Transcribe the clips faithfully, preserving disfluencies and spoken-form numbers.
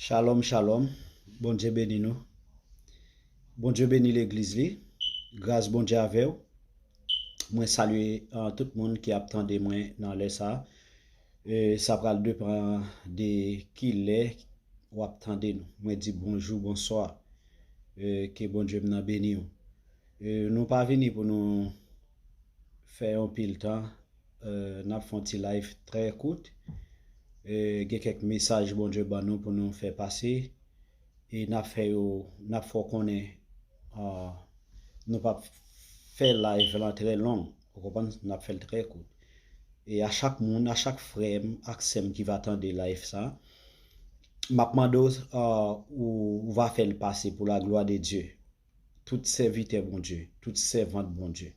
Shalom, shalom. Bondye beni nou. Bondye beni legliz li. Gras Bondye avè w. Mwen salye uh, tout moun ki ap tande mwen nan lè sa. E, sa pral depann de ki lè w ap tande nou. Mwen di bonjou, bonswa. E, ke Bondye m nan beni w. E, nou pa vini pou nou fè yon pil tan. E, n ap fè yon ti live trè kout. E, gen kèk mesaj Bondye ban nou pou nou fè pase. E n ap fè yo, n ap fè w konnen uh, nou p ap fè live lan trè long. Ou konprann? N ap fè l trè kout. E a chak moun, a chak frè m ak sè m ki va tande live sa, m ap mande w, uh, ou, ou va fè l pase pou la glwa de Dye. Tout sèvitè Bondye, tout sèvant Bondye,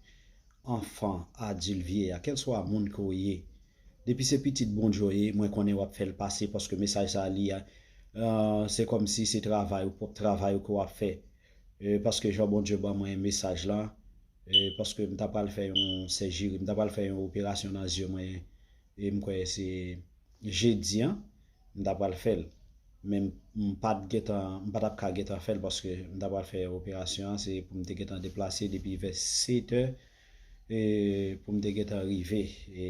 anfan, adil, vye a, kèlswa moun ke w ye, depi se pitit Bondye w ye, mwen konnen w ap fè l pase paske mesaj sa li a, uh, se kòmsi se travay ou, pwòp travay ou ke w ap fè. E, paske jan Bondye ban mwen mesaj la, e, paske m ta pral fè yon sèjiri, m ta pral fè yon operasyon nan zye mwen, e m kwè se jedi an, m ta pral fè l. Men m pa t gentan, m pa t ap ka gentan fè l paske m ta pral fè operasyon an, se pou m te gentan deplase depi vè sèt è, e pou m te gentan rive e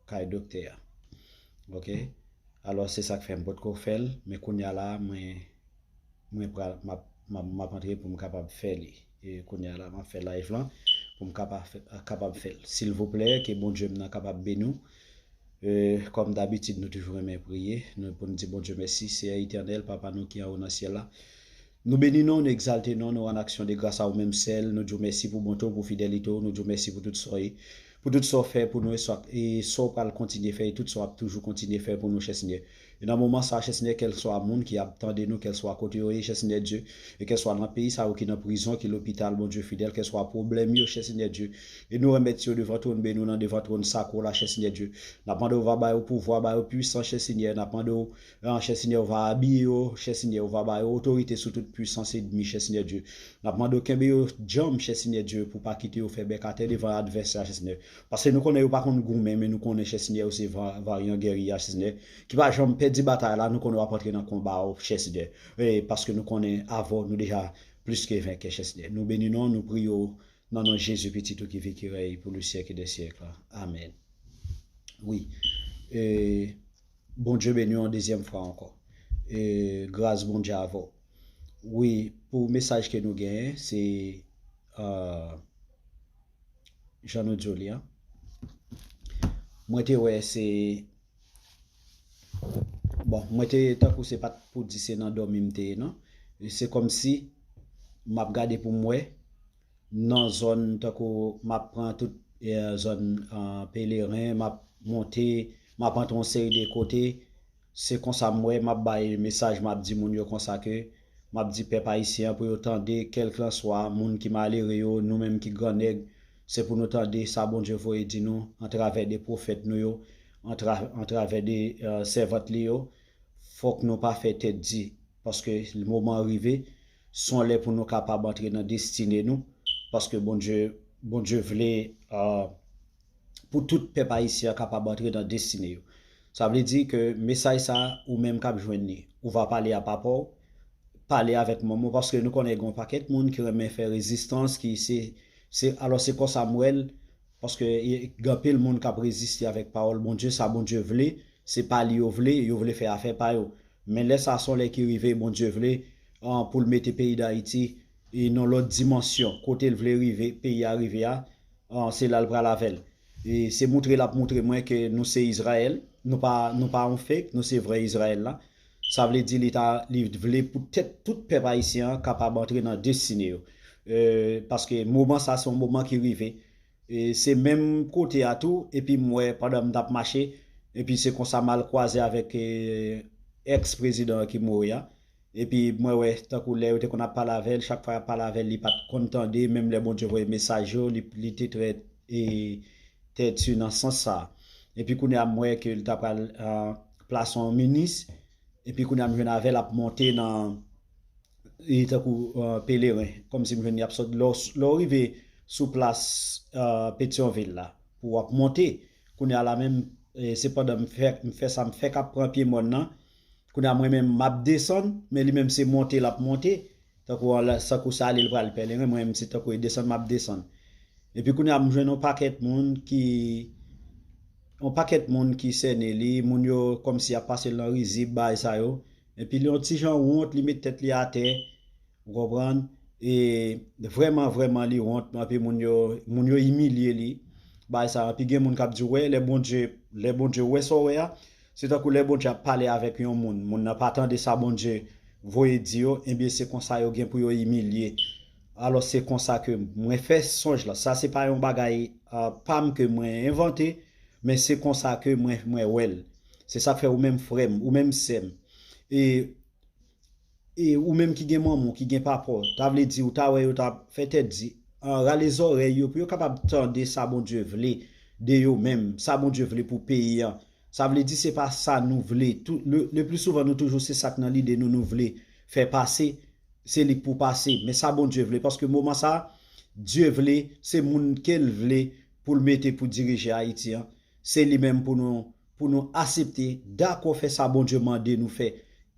kay doktè a. Ok? Alò, se sa k fè m potko fè l, men kounye a la, mwen, mwen pral, m ap, m ap, m ap antre pou m kapab fè li. E kounye a la, m ap fè live lan pou m kapab fè, kapab fè l. Silvouplè, ke Bondye m nan kapab beni w. E, kòm dabitid, nou toujou renmen priye. Nou, pou n di Bondye mèsi, Seyè etènèl, Papa nou ki anwo nan syèl la. Nou beni non, nou egzalte non, nou rann aksyon de gras a ou menm sèl. Nou di w mèsi pou bonte w, pou fidelite w. Nou di w mèsi pou tout sa w ye, pou tout sa w fè pou nou e sa, e sa w pral kontinye fè, e tout sa w ap toujou kontinye fè pou nou, chè Senyè. E nan moman sa a, chè Senyè, kèlswa moun ki ap tande nou, kèlswa kote yo ye, chè Senyè Dye, e kèlswa nan peyi sa yo ki nan prizon, ki lopital, Bondye fidèl, kèlswa pwoblèm yo, chè Senyè Dye, e nou remèt yo devan twòn beni w nan, devan twòn sakre w la, chè Senyè Dye. N ap mande w va ba yo pouvwa, ba yo pwisans, chè Senyè. N ap mande w, ah, chè Senyè, w va abiye yo, chè Senyè, w va ba yo otorite sou tout pwisans ènmi, chè Senyè Dye. N ap mande w kenbe yo djanm, chè Senyè Dye, pou pa kite yo fè bèk atè devan advèsè a, chè Senyè. Paske nou konnen yo pa konn goumen, men nou konnen, chè Senyè, yo se va-, varyan gèri a, chè Senyè, ki pa janm pèdi batay la. Nou konnen w ap antre nan konba w, chè Senyè. E paske nou konnen avè w, nou deja plis ke venkè, chè Senyè. Nou beni non, nou priye w nan non Jezi, Pitit ou ki viv, ki rèy pou le syèk dè syèk la. Amèn. Wi. E, Bondye beni w yon dezyèm fwa ankò. E, gras Bondye avè w. Wi, pou mesaj ke nou genyen, se, ah, jan nou di w li an. Mwen te wè se, bon, mwen te tankou se pa t pou di se nan dòmi m te ye, non. E se kòmsi m ap gade pou m wè, nan zòn tankou m ap pran tout, eh, zòn, ah, Peleren, m ap monte, m ap antre yon seri de kote. Se konsa m wè, m ap bay mesaj, m ap di moun yo konsa ke, m ap di pèp ayisyen an pou yo tande, kèlkanswa moun ki malere yo, nou menm ki grannèg, se pou nou tande sa Bondye voye di nou, antravè de pwofèt nou yo, antra-, antravè de, eh, sèvant li yo. Fòk nou pa fè tèt di, paske moman an rive, se yon lè pou nou kapab antre nan destine nou, paske Bondye, Bondye vle, ah, pou tout pèp ayisyen an kapab antre nan destine yo. Sa vle di ke mesaj sa, ou menm k ap jwenn li, ou va pale a papa w, pale avèk manman w, paske nou konnen gen yon pakèt moun ki renmen fè rezistans, ki se, se, alò se konsa m wè l, paske e, gen anpil moun k ap reziste avèk pawòl Bondye, sa Bondye vle, se pa li yo vle, yo vle fè afè pa yo. Men lè sa a se yon lè ki rive, Bondye vle, an, pou l mete peyi Dayiti, e nan lòt dimansyon, kote l vle rive, peyi a rive a, an, se la l pral avè l. E se moutre l ap moutre mwen ke nou se Izrayèl, nou pa, nou pa yon fake, nou se vrè Izrayèl la. Sa vle di li ta, li vle pou tèt tout pèp ayisyen an kapab antre nan destine yo. E, paske moman sa se yon moman ki rive. E se menm kote a tou, epi m wè pandan m t ap mache, epi se konsa m al kwaze avèk, e, èks prezidan an ki mouri a. Epi mwen wè, tankou lè yo te konn ap pale avè l, chak fwa y ap pale avè l, li pa t konn tande, menm lè Bondye voye mesaj yo, li, li te trè, e, tèti nan sans sa. Epi kounye a m wè ke l ta pral, ah, plase yon minis, epi kounye a m jwenn avè l ap monte nan, e tankou, ah, Peleren, kòmsi m jwenn li ap sòti. Lè w, lè w rive sou plas, ah, Petyonvil la, pou w ap monte, kounye a la menm, e, se pandan m fè, m fè sa, m fèk ap pran pye mòn nan, Kounye a mwen menm m ap desann, men li menm se monte l ap monte. Tankou an la, tankou se ale l pral pèleren, mwen menm se tankou e desann m ap desann. Epi kounye a m jwenn yon pakèt moun ki, yon pakèt moun ki sène li, moun yo kòmsi ap pase l nan rizib, bagay sa yo. Epi li yon ti jan wont, li met tèt li atè, ou konprann? E vrèman, vrèman, li wont, anpi moun yo, moun yo imilye li. Bagay sa, anpi gen moun k ap di, wè, lè Bondye, lè Bondye wè sa w wè a, se tankou lè Bondye ap pale avèk yon moun, moun nan pa tande sa Bondye voye di yo, ebyen se konsa yo gen pou yo imilye. Alò, se konsa ke mwen fè sonj la. Sa se pa yon bagay, ah, pa m ke mwen envante, men se konsa ke mwen, mwen wè l. Se sa k fè ou menm frè m, ou menm sè m. E, e ou menm ki gen manman w, ki gen papa w, ta vle di ou ta wè yo ta fè tèt di, ah, rale zòrèy yo pou yo kapab tande sa Bondye vle de yo menm, sa Bondye vle pou peyi a. Sa vle di se pa sa nou vle. Tou, le, le pli souvan nou toujou se sa k nan lide nou, nou vle fè pase, se li k pou pase. Men sa Bondye vle, paske moman sa, Dye vle, se moun ke l vle pou l mete pou dirije Ayiti an. Se li menm pou nou, pou nou aksepte, dakò fè sa Bondye mande nou fè.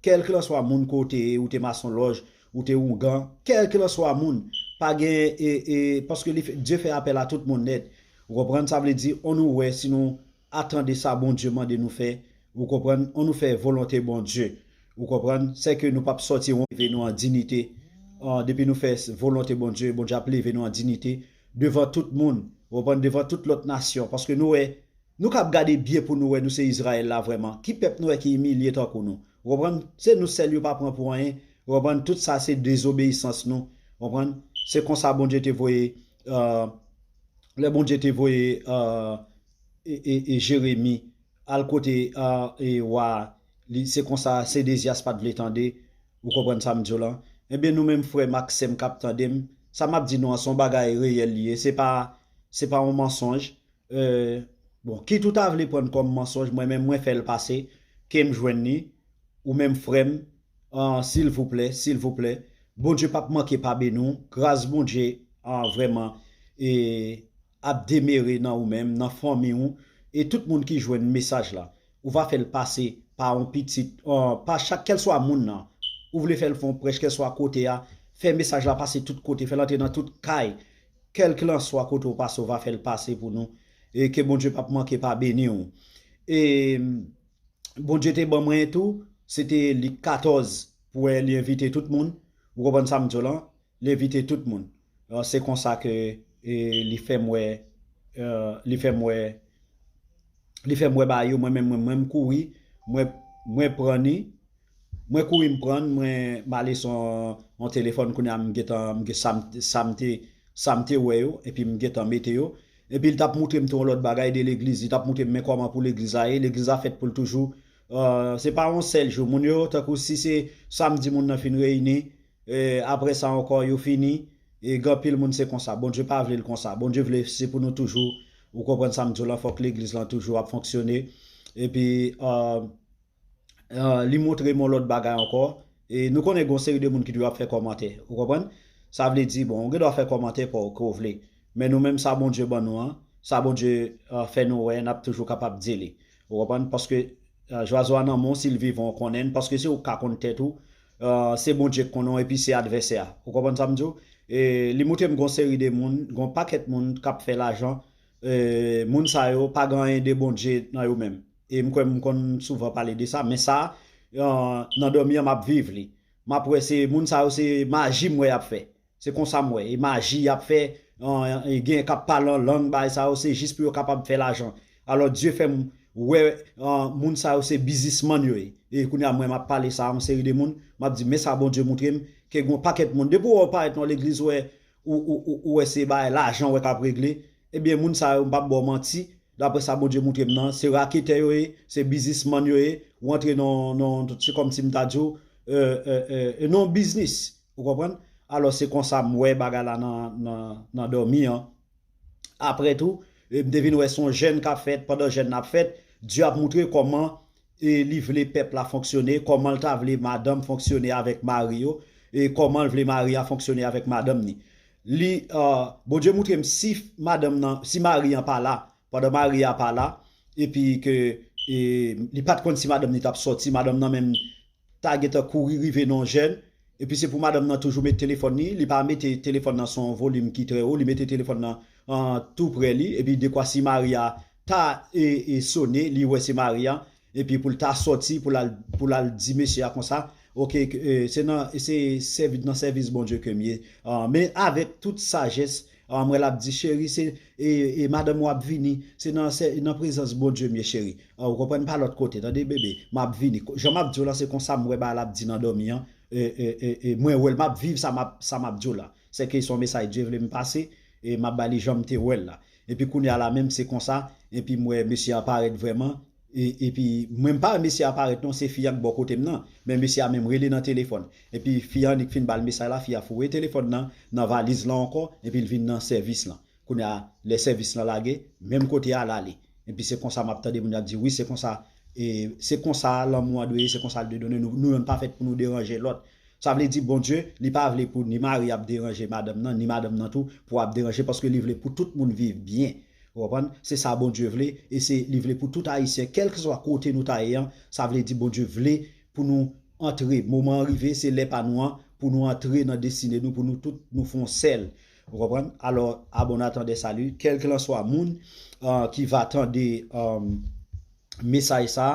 Kèlkelanswa moun ke w te ye, ou te masonlòj, ou te oungan, kèlkelanswa moun, pa gen, e, e, paske li fè, Dye fè apèl a tout moun nèt. Ou konprann? Sa vle di, ann nou wè si nou atande sa Bondye mande nou fè, ou konprann? Ann nou fè volonte Bondye. Ou konprann? Sèke nou p ap sòti wont, leve nou an dinite. Ah, depi nou fè s-, volonte Bondye, Bondye ap leve nou an dinite devan tout moun, ou konprann? Devan tout lòt nasyon. Paske nou wè, nou kab gade byen pou nou wè nou se Izrayèl la vrèman. Ki pèp nou wè ki imilye tankou nou? Ou konprann? Se nou sèl yo pa pran pou anyen. Ou konprann? Tout sa se dezobeyisans nou. Ou konprann? Se konsa Bondye te voye, ah, lè Bondye te voye, ah, e, e, e Jeremi al kote, ah, e wa, li, se konsa Sedezyas pa t vle tande. Ou konprann sa m di w lan? Ebyen, nou menm frè m ak sè m k ap tande m, sa m ap di nou an, se yon bagay reyèl li ye. Se pa, se pa yon mansonj. Eh, bon, kit ou ta vle pran l kòm mansonj, mwen menm, mwen fè l pase, ke m jwenn li, ou menm frè m, ah, silvouplè, silvouplè, Bondye p ap manke pa beni w, gras Bondye, ah, vrèman, e, ap demere nan ou menm, nan fanmi w, e tout moun ki jwenn mesaj la. Ou va fè l pase pa yon pitit, ah, pa chak, kèlswa moun nan. Ou vle fè l fè yon prèch, kèlswa kote a, fè mesaj la pase tout kote, fè l antre nan tout kay. Kèlkelanswa kote w pase, w va fè l pase pou nou. E ke Bondye p ap manke pa beni w. E Bondye te ban mwen tou, se te Lik katòz, pou wè li envite tout moun. Ou konprann sa m di w lan? Li envite tout moun. Alò, se konsa ke, e, li fè m wè, e, li fè m wè, li fè m wè bagay yo, mwen menm, mwen, mwen m kouri, mwen, mwen pran li, mwen kouri m pran, mwen, m ale sou yon, yon telefòn, kounye a m gentan, m gen sa m, sa m te, sa m te wè yo, epi m gentan mete yo. Epi l t ap moutre m tou yon lòt bagay de legliz, li t ap moutre m men kòman pou legliz la ye, legliz la fèt pou l toujou. Euh, se pa yon sèl jou, moun yo, tankou si se samdi moun nan fin reyini, e, apre sa ankò, yo fini, e gen anpil moun se konsa. Bondye pa vle l konsa. Bondye vle se pou nou toujou, ou konprann sa m di w lan, fòk legliz lan toujou ap fonksyone. Epi, euh, euh, li montre m yon lòt bagay ankò. E nou konnen gen yon seri de moun ki toujou ap fè kòmantè. Ou konprann? Sa vle di, bon, ou gen dwa fè kòmantè pa w ke w vle. Men nou menm, sa Bondye ban nou an, sa Bondye, euh, fè nou wè, n ap toujou kapab di li. Ou konprann? Paske, euh, zwazo a nan men w, si l vivan, w konnen l, paske se ou k ka konn tèt ou, euh, se Bondye k konnen w, epi se advèsè a. Ou konprann sa m di w? E li montre m gen yon seri de moun, gen yon pakèt moun k ap fè lajan, e moun sa yo pa gen anyen de Bondye nan yo menm. E m kwè m konn souvan pale de sa, men sa, euh, nan dòmi an, m ap viv li. M ap wè se moun sa yo, se maji m wè y ap fè. Se konsa m wè. E maji y ap fè, euh, e gen k ap pale an lang, bagay sa yo, se jis pou yo kapab fè lajan. Alò, Dye fè m wè, euh, moun sa yo, se biznismann yo ye. E kounye a, mwen, m ap pale sa a yon seri de moun, m ap di, men sa Bondye montre m, ke gen yon pakèt moun. Depi w wè w parèt nan legliz, ou wè, ou, ou, ou, ou wè se bagay lajan w wè k ap regle, ebyen, moun sa yo, m p ap ba w manti, daprè sa Bondye montre m nan, se raketè yo ye, se biznismann yo ye, ou antre nan, nan, se kòmsi m ta di w, euh, euh, euh, nan yon biznis, ou konprann? Alò, se konsa m wè bagay la nan, nan, nan dòmi an. Apre tou, e, m te vin wè se yon jèn k ap fèt, pandan jèn nan ap fèt, Dye ap montre kòman, e, li vle pèp la fonksyone, kòman l ta vle madanm fonksyone avèk mari yo, e kòman l vle mari a fonksyone avèk madanm ni. Li, euh, Bondye montre m si madanm nan, si mari an pa la, pandan mari a pa la, epi ke, e, li pa t konn si madanm ni t ap sòti, madanm nan menm, ta gentan kouri rive nan yon jèn, epi se pou madanm nan toujou met telefòn li, li pa mete telefòn nan sou yon volim ki trè wo, li mete telefòn nan an, tou prè li, epi dekwa si mari a ta e, e sone, li wè se mari a, epi pou l ta sòti, pou l al, pou l al di mesye a konsa, oke, e, se nan, se sèvi, nan sèvis Bondye ke m ye. An, men avèk tout sajès, an, mwen l ap di, cheri, se, e, e madanm w ap vini, se nan, se nan prezans Bondye m ye, cheri. An, ou konprann, pa lòt kote, tande, bebe, m ap vini. Jan m ap di w la, se konsa m wè bagay la ap di nan dòmi an, e, e, e, e mwen wè l, m ap viv sa m ap, sa m ap di w la. Sèke se yon mesaj Dye vle m pase, e m ap ba li jan m te wè l la. Epi kounye a la menm se konsa, epi m wè mesye a parèt vrèman, e, epi mwen m pa wè mesye a parèt non, se fi a k bò kote m nan, men mesye a menm rele nan telefòn. Epi fi a annik fin ba l mesaj la, fi a foure telefòn nan, nan valiz lan ankò, epi l vin nan sèvis lan. Kounye a, lè sèvis lan lage, menm kote a l ale. Epi se konsa m ap tande moun yo ap di, wi, se konsa, e se konsa lanmou an dwe ye, se konsa l dwe donnen. Nou, nou menm pa fèt pou nou deranje lòt. Sa vle di Bondye, li pa vle pou ni mari ap deranje madanm nan, ni madanm nan tou pou ap deranje, paske li vle pou tout moun viv byen. Ou konprann? Se sa Bondye vle, e se li vle pou tout Ayisyen, kèlkeswa kote nou ta ye an, sa vle di Bondye vle pou nou antre. Moman an rive, se lè pa nou an, pou nou antre nan destine nou, pou nou tout nou fè yon sèl. Ou konprann? Alò, à bon entendeur, salut. Kèlkelanswa moun, euh, ki va tande, euh, mesaj sa,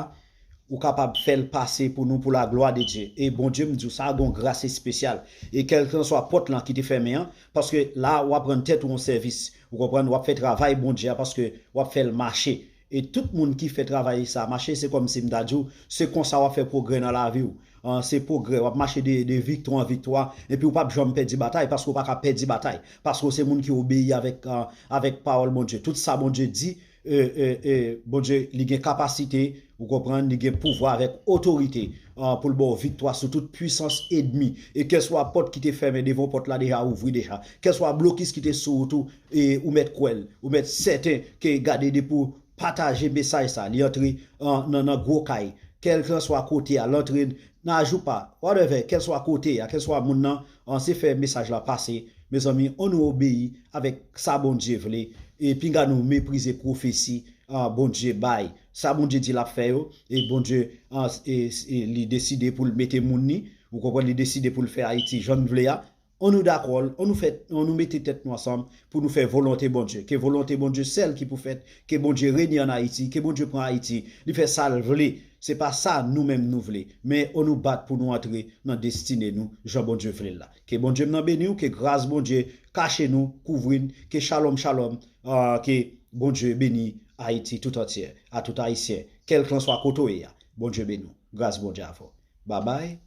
ou kapab fè l pase pou nou pou la glwa de Dye. E Bondye, m di w, sa a gon gras espesyal. E kèlkelanswa pòt lan ki te fèmen an, paske la, w ap rann tèt ou yon sèvis. Ou konprann? W ap fè travay Bondye a, paske w ap fè l mache. E tout moun ki fè travay sa mache, se kòmsi m ta di w, se konsa w ap fè pwogrè nan lavi w. An, se pwogrè, w ap mache de, de viktwa an viktwa, epi w p ap janm pèdi batay, paske w pa ka pèdi batay, paske w se moun ki obeyi avèk, an, avèk pawòl Bondye. Tout sa Bondye di, e, e, e, Bondye, li gen kapasite, ou konprann, li gen pouvwa avèk otorite, an, pou l ba w viktwa sou tout pwisans ènmi. E kèlswa pòt ki te fèmen devan w, pòt la deja ouvri deja. Kèlswa blokis ki te sou ou tou, e ou mèt kwè l, ou mèt sèten ke gade depi w pataje mesaj sa, li antre, an, nan, nan gwo kay. Kèlkelanswa kote a, l antre nan Ajoupa, whatever, kèlswa kote a, kèlswa moun nan, an, se fè mesaj la pase. Mezanmi, ann nou obeyi avèk sa Bondye vle, e pinga nou meprize pwofesi, an, Bondye bay. Sa Bondye di l ap fè yo, e Bondye, an, e, e li deside pou l mete moun ni, ou konprann, li deside pou l fè Ayiti jan n vle a. Ann nou dakò, ann nou fè, ann nou mete tèt nou ansanm pou nou fè volonte Bondye. Ke volonte Bondye sèl ki pou fèt, ke Bondye renye ann Ayiti, ke Bondye pran Ayiti, li fè sa l vle. Se pa sa nou menm nou vle. Men ann nou bat pou nou antre nan destine nou, jan Bondye vle l la. Ke Bondye m nan beni w, ke gras Bondye kache nou, kouvri n, ke shalom, shalom, ah, ke Bondye beni Ayiti tout antyè, a tout Ayisyen, kèlkanswa kote w ye a. Bondye beni w. Gras Bondye avè w. Babay.